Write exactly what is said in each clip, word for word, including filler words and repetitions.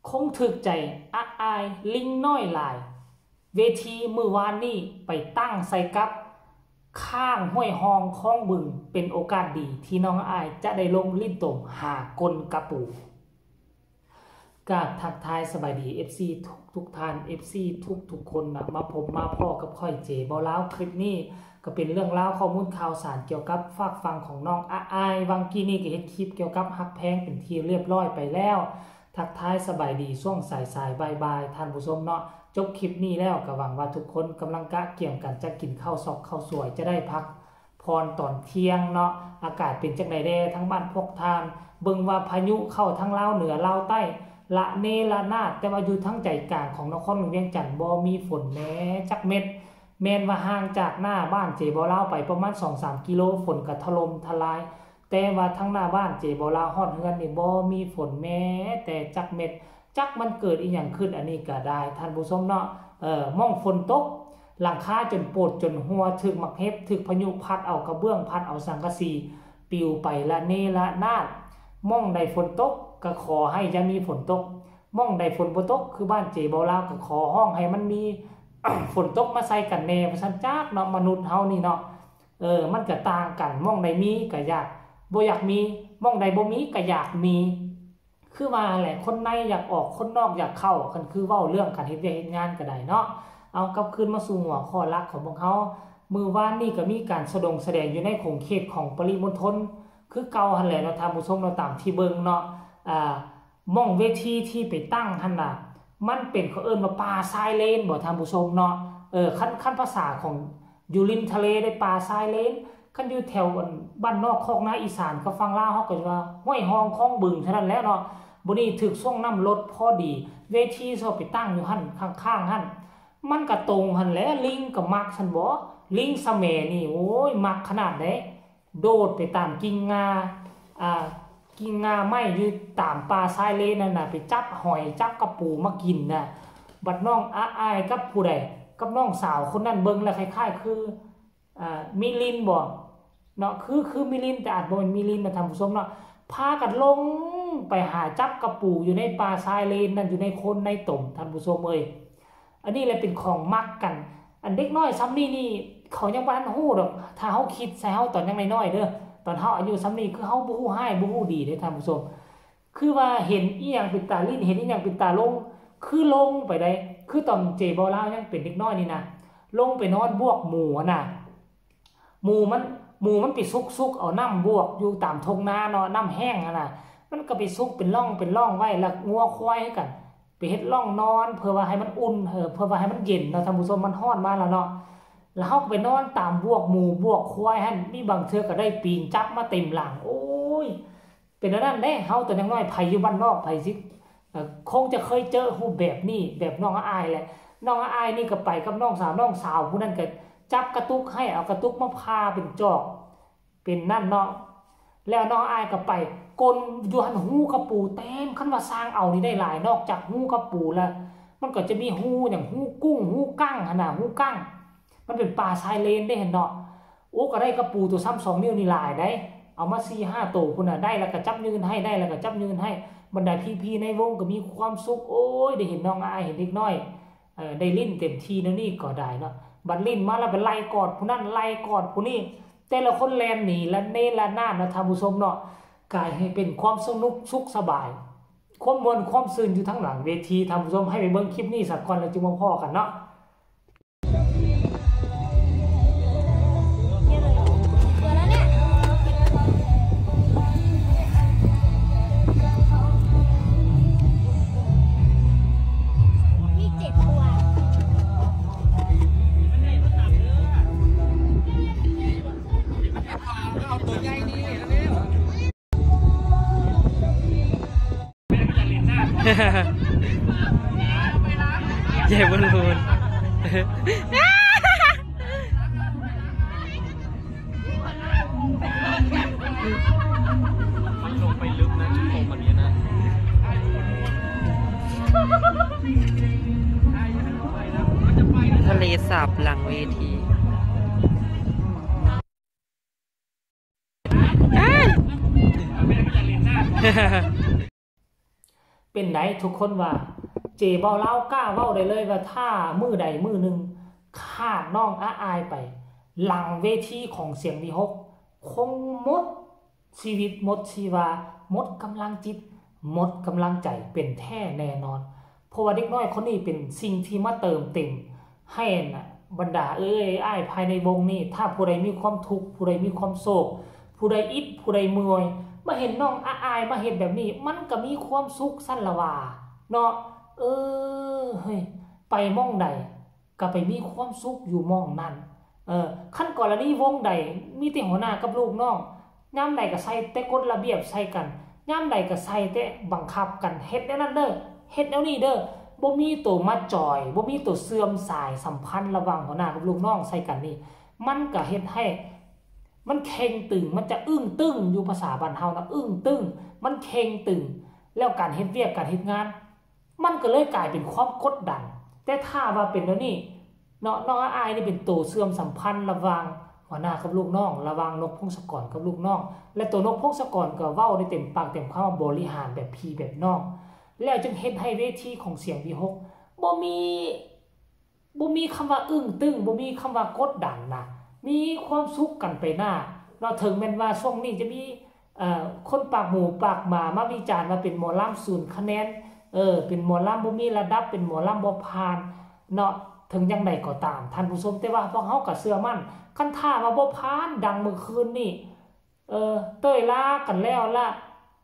คงถืกใจ อะอาย ลิงน้อยหลาย เวทีมื้อวานนี้ไปตั้งใส่กับข้างห้วยฮองคลองบึง เป็นโอกาสดีที่น้องอะอายจะได้ลงลิ้นโตมหากลกะปู กราบทักทายสบายดี เอฟซี ทุกทุกท่าน เอฟซี ทุกทุกคนนะ มาพบมาพ้อกับข้อยเจบ่าวลาว คลิปนี้ก็เป็นเรื่องราวข้อมูลข่าวสารเกี่ยวกับฝากฝั่งของน้องอะอาย วังกี้นี่ก็เฮ็ดคลิปเกี่ยวกับฮักแพงเป็นที่เรียบร้อยไปแล้ว ทักทายสบายดีช่วงสายๆ บ่ายๆ ท่านผู้ชมเนาะ จบคลิปนี้แล้วก็หวังว่าทุกคนกำลังกะเกี่ยมกันจะกินข้าวซอกข้าวสวย จะได้พักผ่อนตอนเที่ยงเนาะ อากาศเป็นจั่งใดแด่ทั้งบ้านพวกท่าน เบิ่งว่าพายุเข้าทั้งลาวเหนือลาวใต้ ระเนระนาด แต่ว่าอยู่ทั้งใจกลางของนครหลวงเวียงจันทน์บ่มีฝนแม้จักเม็ด แม่นว่าห่างจากหน้าบ้านเจบ่าวลาวไปประมาณสองสามกิโล ฝนก็ถล่มทลาย แต่ว่าทั้งหน้าบ้านเจบ่าวลาวฮอดเฮือนนี่บ่มีฝนแม้แต่จักเม็ด จักมันเกิดอีหยังขึ้น อันนี้ก็ได้ท่านผู้ชมเนาะ เอ่อ หม่องฝนตก หลังคาจนโปดจนหัว ถืกหมากเห็บ ถืกพายุพัดเอากระเบื้อง พัดเอาสังกะสีปิวไประเนระนาด หม่องใดฝนตกก็ขอให้อย่ามีฝนตก หม่องใดฝนบ่ตก คือบ้านเจบ่าวลาวก็ขอฮ้องให้มันมี ฝนตกมาใส่กันแน่ ว่าซั่นจักเนาะ มนุษย์เฮานี่เนาะ เออ มันก็ต่างกัน หม่องใดมีก็อยาก บ่อยากมี หม่องใดบ่มีก็อยากมี คือว่าแหละ คนในอยากออก คนนอกอยากเข้า คันคือเว้าเรื่องการเฮ็ดเวียกเฮ็ดงานก็ได้เนาะ เอากลับคืนมาสู่หัวข้อหลักของพวกเฮา มื้อวานนี้ก็มีการสะดงแสดงอยู่ในขงเขตของปริมณฑล คือเก่าหั่นแหละเนาะท่านผู้ชมเนาะ ตามที่เบิ่งเนาะ อ่า หม่องเวทีที่ไปตั้งหั่นน่ะ มันเป็นเขาเอิ้นว่าป่าชายเลนบ่ท่านผู้ชมเนาะ เออ คัน คันภาษาของอยู่ริมทะเลได้ป่าชายเลน คันอยู่แถวอันบ้านนอกคอกนาอีสานกับฝั่งลาว เฮาก็จะว่าห้วยฮองคลองบึงเท่านั้นแหละเนาะ บัดนี้ถืกช่วงน้ำลดพอดี เวทีซอไปตั้งอยู่หั่นข้างๆหั่น มันก็ตรงหั่นแหละ ลิงก็มักซั่นบ่ ลิงสะแหมนี่ โอ้ย มักขนาดใด โดดไปตามกิ่งงา อ่า กิ่งงาไม้อยู่ตามป่าชายเลนนั่นน่ะ ไปจับหอยจับกะปูมากินน่ะ บัดน้องอะอายกับผู้ใด กับน้องสาวคนนั้นเบิ่งแล้วคล้ายๆ คือ อ่า มิลินบ่ เนาะ คือ คือมิลิน แต่อาจบ่แม่นมิลินนะท่านผู้ชมเนาะ พากันลงไปหาจับกะปูอยู่ในป่าชายเลนนั่น อยู่ในโคนในตม ท่านผู้ชมเอ้ย อันนี้แหละเป็นของมักกัน อันเด็กน้อยส่ำนี้นี่ เขายังบ่ทันฮู้ดอก ถ้าเฮาคิดใส่เฮาตอนยังน้อยๆเด้อ ตอนเฮาอายุส่ำนี้ คือเฮาบ่ฮู้ร้ายบ่ฮู้ดีเด้ท่านผู้ชม คือว่าเห็นอีหยังเป็นตาลิ้น เห็นอีหยังเป็นตาลง คือลงไปได้ คือตอนเจบ่าวลาวยังเป็นเด็กน้อยนี่นะ ลงไปนอนบวกหมูอะนะ หมูมัน หมูมันไปซุกๆเอาน้ำบวกอยู่ตามท่งนาเนาะ น้ำแห้งอะนะ มันก็ไปซุกเป็นร่องเป็นร่องไว้ แล้วงัวควายคือกัน ไปเฮ็ดร่องนอน เพื่อว่าให้มันอุ่น เออ เพื่อว่าให้มันเย็นเนาะท่านผู้ชม มันร้อนมาแล้วเนาะ แล้วเฮาก็ไปนอนตามบวกหมูบวกควายหั่น มีบางเทื่อก็ได้ปีงจับมาเต็มหลัง โอ้ย เป็นอันนั้นเด้ เฮาตอนยังน้อย ไผอยู่บ้านนอก ไผสิ เอ่อ คงจะเคยเจอรูปแบบนี้ แบบน้องอะอายแหละ น้องอะอายนี่ก็ไปกับน้องสาว น้องสาวผู้นั้นก็จับกะตุกให้ เอากะตุกมาผ่าเป็นจอก เป็นนั่นเนาะ แล้วน้องอะอายก็ไปกลนอยู่หั่น ฮูกะปูเต็ม คันว่าซ่างเอานี่ได้หลาย นอกจากฮูกะปูแล้ว มันก็จะมีฮูหยัง ฮูกุ้ง ฮูกั้งหั่นน่ะ ฮูกั้ง มันเป็นป่าชายเลนเด้หั่นเนาะ โอ้ ก็ได้กะปูตัวส่ำสองนิ้วนี่หลายได้ เอามาสี่ห้าโตพุ้นน่ะ ได้แล้วก็จับยื่นให้ ได้แล้วก็จับยื่นให้ บรรดาพี่ๆในวงก็มีความสุข โอ้ย ได้เห็นน้องอะอาย เห็นเด็กน้อย เอ่อ ได้ลิ้นเต็มที่แนวนี้ก็ได้เนาะ บัดลิ้นมาแล้วไปไล่กอดผู้นั้น ไล่กอดผู้นี้ แต่ละคนแล่นหนีระเนระนาดเนาะท่านผู้ชมเนาะ กลายให้เป็นความสนุกสุขสบาย ความม่วนความซื่นอยู่ทางหลังเวที ท่านผู้ชม ให้ไปเบิ่งคลิปนี้สักก่อน แล้วจึงมาพ้อกันเนาะ มีเจ็ดตัว เอาตัวใหญ่นี่เร็ว ใหญ่บอลลูน มันลงไปลึกนะ จุดตกมันเนี้ยนะ ทะเลสาบหลังเวที เอ้ย เป็นไดทุกคนว่า เจ๋เบาลาวกล้าเว้าได้เลยว่าถ้ามื้อใดมื้อหนึ่งขาดน้องอาอายไป หลังเวทีของเสียงวีหกคงหมดชีวิตหมดชีวา หมดกำลังจิต หมดกำลังใจเป็นแท้แน่นอน เพราะว่าเด็กน้อยคนนี้เป็นสิ่งที่มาเติมเต็ม ให้นะบรรดาเอ้ยอ้ายภายในวงนี้ ถ้าผู้ใดมีความทุกข์ผู้ใดมีความโศก ผู้ใดอิดผู้ใดเมื่อย มาเห็นน้องอาอายมาเห็นแบบนี้ มันก็มีความสุขสั้นละว่าเนาะ เออเฮ้ยไปหม่องใดก็ไปมีความสุขอยู่หม่องนั้น เออคันกรณีวงใดมีแต่หัวหน้ากับลูกน้องยามใดก็ใส่แต่กฎระเบียบใส่กันยามใดก็ใส่แต่บังคับกันเฮ็ดแนวนั้นเด้อเฮ็ดแนวนี้เด้อบ่มีตัวมาจ่อยบ่มีตัวเชื่อมสายสัมพันธ์ระหว่างหัวหน้ากับลูกน้องใส่กันนี่ มันก็เฮ็ดให้ มันเข่งตึง มันจะอึ้งตึงอยู่ภาษาบ้านเฮานะอึ้งตึง มันเข่งตึง แล้วการเฮ็ดเวียกการเฮ็ดงาน มันก็เลยกลายเป็นความกดดัน แต่ถ้าว่าเป็นแนวนี้เนาะน้องอาอายนี่เป็นตัวเชื่อมสัมพันธ์ระหว่างหัวหน้ากับลูกน้อง ระหว่างนกพงศกรกับลูกน้อง และตัวนกพงศกรก็เว้าได้เต็มปากเต็มคำว่าบริหารแบบพี่แบบน้อง แล้วจึงเฮ็ดให้เวทีของเสียงวีหกบ่มี บ่มีคำว่าอึ้งตึงบ่มีคำว่ากดดันนะ มีความสุขกันไปหน้าเนาะถึงแม้นว่าช่วงนี้จะมีเอ่อคนปากหมูปากหมามาวิจารณ์ว่าเป็นหมอลำศูนย์คะแนน เออ เป็นหมอลำบ่มีระดับ เป็นหมอลำบ่ผ่านเนาะถึงอย่างใดก็ตามท่านผู้ชม แต่ว่าพวกเฮาก็เชื่อมั่นคันถ้าว่าบ่ผ่านดังเมื่อคืนนี้ เออ เต้ยลากันแล้วละ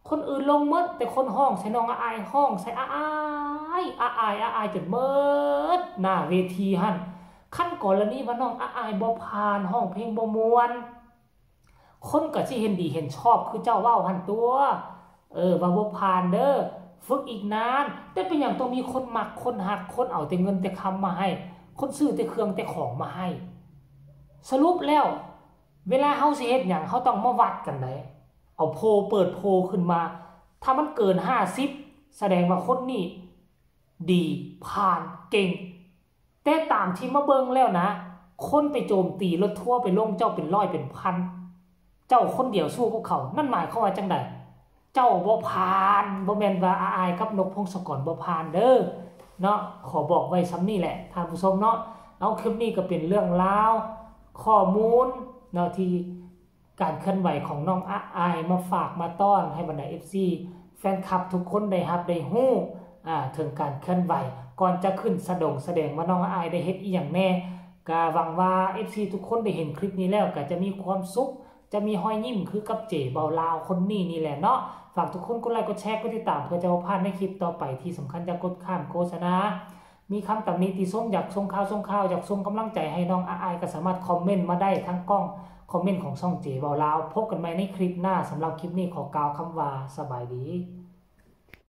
คนอื่นลงหมด แต่คนฮ้องใส่น้องอาอายฮ้องใส่อาอายอาอายอาอายจนหมดหน้าเวทีหั่นคันกรณีว่าน้องอาอายบ่ผ่านฮ้องเพลงบ่ม่วน คนก็สิเห็นดีเห็นชอบคือเจ้าเว้าหั่นตัว เออ ว่าบ่ผ่านเด้อฝึกอีกนาน แต่เป็นหยังต้องมีคนมักคนฮักคนเอาแต่เงินแต่คำมาให้ คนซื้อแต่เครื่องแต่ของมาให้ สรุปแล้ว เวลาเฮาสิเฮ็ดหยังเฮาต้องมาวัดกันไดเอาโพลเปิดโพลขึ้นมา ถ้ามันเกินห้าสิบแสดงว่าคนนี้ดีผ่านเก่ง แต่ตามที่มาเบิ่งแล้วนะ คนไปโจมตีรถทัวร์ไปลงเจ้าเป็นร้อยเป็นพัน เจ้าคนเดียวสู้พวกเขา นั่นหมายความว่าจั่งใด เจ้าบ่ผ่านบ่แม่นว่าอาอายกับนกพงศกรบ่ผ่านเด้อเนาะขอบอกไว้ส่ำนี้แหละท่านผู้ชมเนาะเอาคลิปนี้ก็เป็นเรื่องราวข้อมูลเนาะที่การเคลื่อนไหวของน้องอาอายมาฝากมาต้อนให้บรรดา เอฟซี แฟนคลับทุกคนได้รับได้ฮู้อ่าถึงการเคลื่อนไหว ก่อนจะขึ้นสะดงแสดงว่าน้องอาอายได้เฮ็ดอีหยังแน่ ก็หวังว่า เอฟซี ทุกคนได้เห็นคลิปนี้แล้วก็จะมีความสุข จะมีฮอยยิ้มคือกับเจ๋เบาลาวคนนี้นี่แหละเนาะ ฝากทุกคนกดไลค์กดแชร์กดติดตามเพื่อจะบ่พลาดในคลิปต่อไปที่สำคัญอย่ากดข้ามโฆษณา มีคำตำหนิติชมอยากส่งข่าวส่งข่าวอยากส่งกำลังใจให้น้องอาอายก็สามารถคอมเมนต์มาได้ทั้งกล้องคอมเมนต์ของช่องเจ๋เบาลาว พบกันใหม่ในคลิปหน้าสำหรับคลิปนี้ขอกล่าวคำว่าสบายดี